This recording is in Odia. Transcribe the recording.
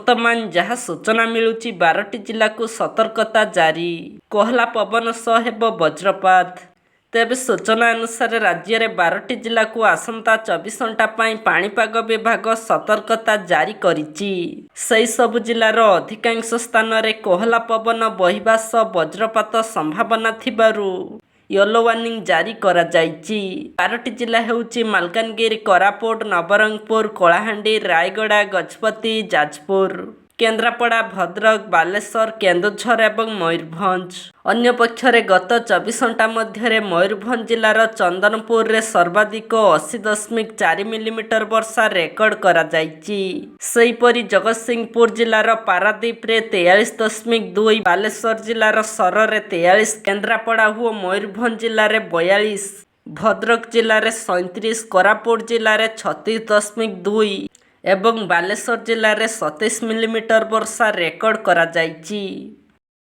ବର୍ତ୍ତମାନ ଯାହା ସୂଚନା ମିଳୁଛି, 12ଟି ଜିଲ୍ଲାକୁ ସତର୍କତା ଜାରି। କୋହଲା ପବନ ସହ ହେବ ବଜ୍ରପାତ। ତେବେ ସୂଚନା ଅନୁସାରେ, ରାଜ୍ୟରେ 12ଟି ଜିଲ୍ଲାକୁ ଆସନ୍ତା 24 ଘଣ୍ଟା ପାଇଁ ପାଣିପାଗ ବିଭାଗ ସତର୍କତା ଜାରି କରିଛି। ସେହି ସବୁ ଜିଲ୍ଲାର ଅଧିକାଂଶ ସ୍ଥାନରେ କୋହଲା ପବନ ବହିବା ସହ ବଜ୍ରପାତ ସମ୍ଭାବନା ଥିବାରୁ ୟେଲୋ ୱାର୍ଣ୍ଣିଂ ଜାରି କରାଯାଇଛି। 12ଟି ଜିଲ୍ଲା ହେଉଛି ମାଲକାନଗିରି, କୋରାପୁଟ, ନବରଙ୍ଗପୁର, କଳାହାଣ୍ଡି, ରାୟଗଡ଼ା, ଗଜପତି, ଯାଜପୁର, କେନ୍ଦ୍ରାପଡ଼ା, ଭଦ୍ରକ, ବାଲେଶ୍ୱର, କେନ୍ଦୁଝର ଏବଂ ମୟୂରଭଞ୍ଜ। ଅନ୍ୟପକ୍ଷରେ ଗତ 24 ଘଣ୍ଟା ମଧ୍ୟରେ ମୟୂରଭଞ୍ଜ ଜିଲ୍ଲାର ଚନ୍ଦନପୁରରେ ସର୍ବାଧିକ 80.4 ମିଲିମିଟର ବର୍ଷା ରେକର୍ଡ କରାଯାଇଛି। ସେହିପରି ଜଗତସିଂହପୁର ଜିଲ୍ଲାର ପାରାଦୀପରେ 43.2, ବାଲେଶ୍ୱର ଜିଲ୍ଲାର ସୋରରେ 43, କେନ୍ଦ୍ରାପଡ଼ା ଓ ମୟୂରଭଞ୍ଜ ଜିଲ୍ଲାରେ 42, ଭଦ୍ରକ ଜିଲ୍ଲାରେ 37, କୋରାପୁଟ ଜିଲ୍ଲାରେ 36.2 ଏବଂ ବାଲେଶ୍ୱର ଜିଲ୍ଲାରେ 27 ମିଲିମିଟର ବର୍ଷା ରେକର୍ଡ କରାଯାଇଛି।